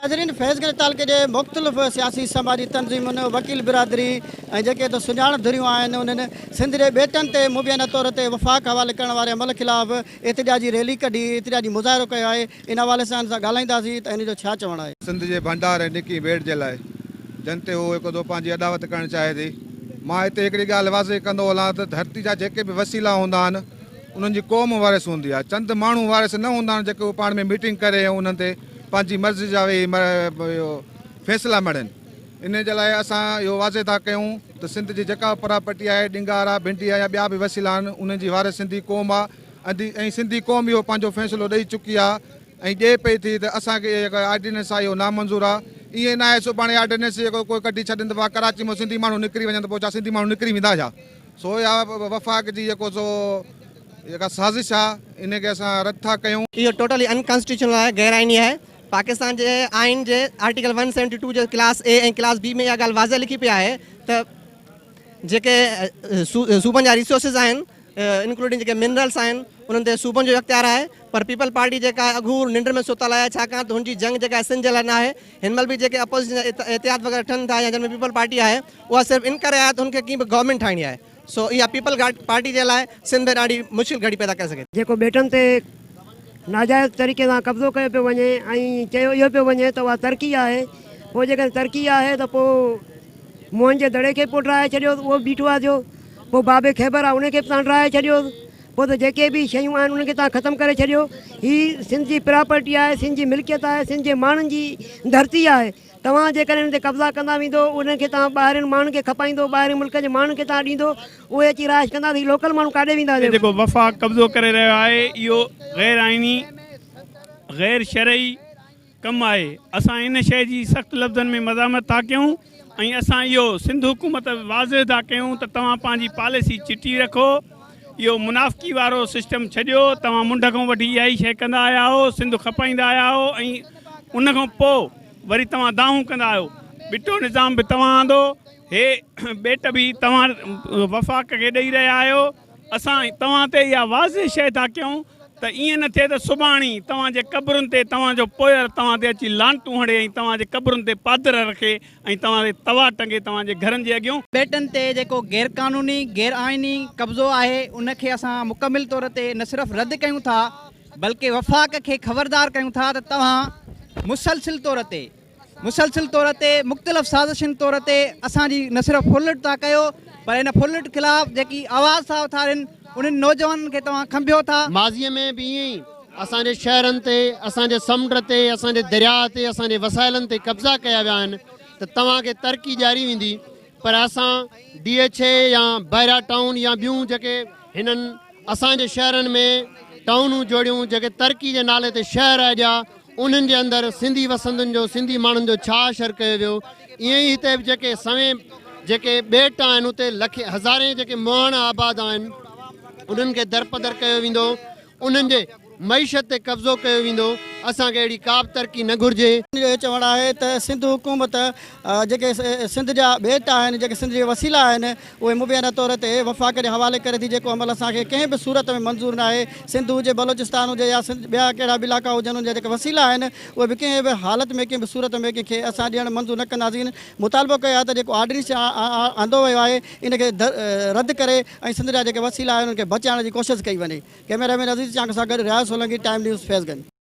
ناظرين فيض گنج تعلقي جي مختلف سياسي سماجي تنظيمن، وڪيل برادري ۽ جيڪي هتي سڃاڻ ڌريون آهن انهن سنڌ جي ٻيٽن تي مبينا طور تي وفاق حوالي ڪرڻ واري عمل خلاف احتجاجي ريلي ڪڍي احتجاجي مظاهرو ڪيو آهي ان حوالي سان هن سان ڳالهائينداسين ته هن جو ڇا چوڻ آهي. سنڌ جي ڀنڊار ۽ نڪي ٻيٽ جي لاء جن تي هو هڪ دفعو پنهنجي اڏاوت ڪرڻ چاهي ٿي. مان هتي هڪڙي ڳالهه واضح ڪندو هلان ته ڌرتي جا جيڪي به وسيلا هوندا آهن انهن جي قوم وارث هوندي آهي چند ماڻهو وارث نه هوندا آهن جيڪي هو پاڻ ۾ ميٽنگ ڪري ۽ انهن تي پنهنجي مرضي جا ويهي فيصلا مڙهين. انهي جي لاء اسان اهو واضح ٿا ڪيون ته سنڌ جي جيڪا به پراپرٽي آهي، ڏنگار آهي، ڀنڊي آهي يا ٻيا به وسيلا آهن، انهن جي وارث سنڌي قوم آهي ۽ سنڌي قوم اهو پنهنجو فيصلو ڏئي چڪي آهي ۽ ڏئي پئي ٿي ته اسان کي اهو جيڪو آرڊيننس آهي اهو نامنظور آهي. ائين ناهي سڀاڻي آرڊيننس جيڪو ڪوئي ڪڍي ڇڏين ته واهه ڪراچي مان سنڌي ماڻهو نڪري وڃن ته پوء ڇا سنڌي ماڻهو نڪري ويندا ڇا؟ سو اها وفاق جي جيڪو سو جيڪا سازش آ ان کي اسان رد ٿا ڪيون. اهو ٽوٽلي ان ڪانسٽيٽيوشنل آهي، غير آئيني آهي. پاڪستان جي آئين جي آرٽيڪل ون سيونٽي ٽو جي ڪلاس اي ۽ ڪلاس بي ۾ اها ڳالهه واضح لکي پئي آهي ته جيڪي صوبن جا ريسورسز آهن انڪلوڊنگ جيڪي منرلس آهن انهن تي صوبن جو اختيار آهي پر پيپلز پارٽي جيڪا آهي اگهور ننڊ ۾ ستل آهي ڇاڪاڻ ته هن جي جنگ جيڪا آهي سنڌ جي لاء نه آهي هن مهل به جيڪي اپوزيشن جا اتحاد وغيره ٺهن ٿا يا جن ۾ پيپلز پارٽي آهي اها صرف ان ڪري آهي ته هن کي ڪيئن به گورنمينٽ ٺاهڻي آهي. سو اها پيپلز پارٽي جي لاء سنڌ ۾ ڏاڍي مشڪل گهڙي پيدا ڪري سگهي ٿي. جيڪو ٻيٽن تي ناجائز طريقي سان قبضو ڪيو پيو وڃي ۽ چيو اهو پيو وڃي ته اها ترقي آهي پوء جيڪڏهن ترقي آهي ته پوء موهن جي دڙي کي به پوء ڊاهي ڇڏيو اهو به بيٺو آهي ٿيو پوء باب خيبر آهي ان کي به توهان ڊاهي ڇڏيو پوء ته جيڪي به شيون آهن انهن کي توهان ختم ڪري ڇڏيو هي سنڌ جي پراپرٽي آهي سنڌ جي ملڪيت آهي سنڌ جي ماڻهن جي ڌرتي آهي توهان جيڪڏهن انهن تي قبضا ڪندا ويندو، انهن کي توهان ٻاهرين ماڻهن کي کپائيندو، ٻاهرين ملڪن جي ماڻهن کي توهان ڏيندو، اهي اچي رهائش ڪندا ته هي لوڪل ماڻهو ڪاڏي ويندا؟ جيڪو وفاق قبضو ڪري رهيو آهي اهو غير آئيني، غير شرعي ڪم آهي، اسان ان شيء جي سخت لفظن ۾ مزاحمت ٿا ڪيون ۽ اسان اهو سنڌ حڪومت واضح ٿا ڪيون ته توهان پنهنجي پاليسي چٽي رکو، اهو منافقي وارو سسٽم ڇڏيو، توهان منڍ کان وٺي اها ئي شيء ڪندا آيا آهيو، سنڌ کپائيندا آيا آهيو ۽ ان کان پوء وري توهان دانهون ڪندا آهيو، ٻٽو نظام به توهان آندو، هي ٻيٽ به توهان وفاق کي ڏئي رهيا آهيو، اسان توهان تي اها واضح شيء ٿا ڪيون ته ائين نه ٿئي ته سڀاڻي توهان جي قبرن تي توهان جو پوئر توهان تي اچي لعنتون هڻي ۽ توهان جي قبرن تي پادر رکي ۽ توهان تي توا ٽنگي توهان جي گهرن جي اڳيون. ٻيٽن تي جيڪو غيرقانوني غيرآئيني قبضو آهي ان کي اسان مڪمل طور تي نه صرف رد ڪيون ٿا بلڪه وفاق کي خبردار ڪيون ٿا ته توهان مسلسل طور تي مسلسل طور تي مختلف سازشن طور تي اسان جي نه صرف ڦرلٽ ٿا ڪيو پر ان ڦرلٽ خلاف جيڪي آواز ٿا اٿارين انهن نوجوانن کي توهان کنڀيو ٿا. ماضيء ۾ به ائين ئي اسان جي شهرن تي، اسان جي سمنڊ تي، اسان جي درياهه تي، اسان جي وسائلن تي قبضا ڪيا ويا آهن ته توهان کي ترقي ڏياري ويندي پر اسان ڊي ايڇ اي يا بحريا ٽائون يا ٻيون جيڪي هنن اسان جي شهرن ۾ ٽائونون جوڙيون جيڪي ترقي جي نالي تي شهر اڏيا انهن جي اندر سنڌي وسندين جو سنڌي ماڻهن جو ڇا حشر ڪيو ويو ائين ئي هتي به جيڪي سوين جيڪي ٻيٽ آهن اتي لکين هزارين جيڪي مهاڻا آباد آهن انهن کي درپدر ڪيو ويندو انهن جي معيشت تي قبضو ڪيو ويندو، اسان کي اهڙي ڪا به ترقي نه گهرجي. جو اهو چوڻ آهي ته سنڌ حڪومت جيڪي سنڌ جا ٻيٽ آهن جيڪي سنڌ جي وسيلا آهن اهي مبينا طور تي وفاق جي حوالي ڪري ٿي جيڪو عمل اسان کي ڪنهن به صورت ۾ منظور ناهي سنڌ هجي بلوچستان هجي يا سنڌ ٻيا ڪهڙا به علائقا هجن ان جا جيڪي وسيلا آهن اهي به ڪنهن به حالت ۾ ڪنهن به صورت ۾ ڪنهن کي اسان ڏيڻ منظور نه ڪنداسين مطالبو ڪيو آهي ته جيڪو آرڊيننس آندو ويو آهي ان کي رد ڪري ۽ سنڌ جا جيڪي وسيلا آهن انهن کي بچائڻ جي ڪوشش ڪئي وڃي. ڪئميرا مين عزيز چانگ سان گڏ رياض سولنگي، ٽائيم نيوز، فيض گنج.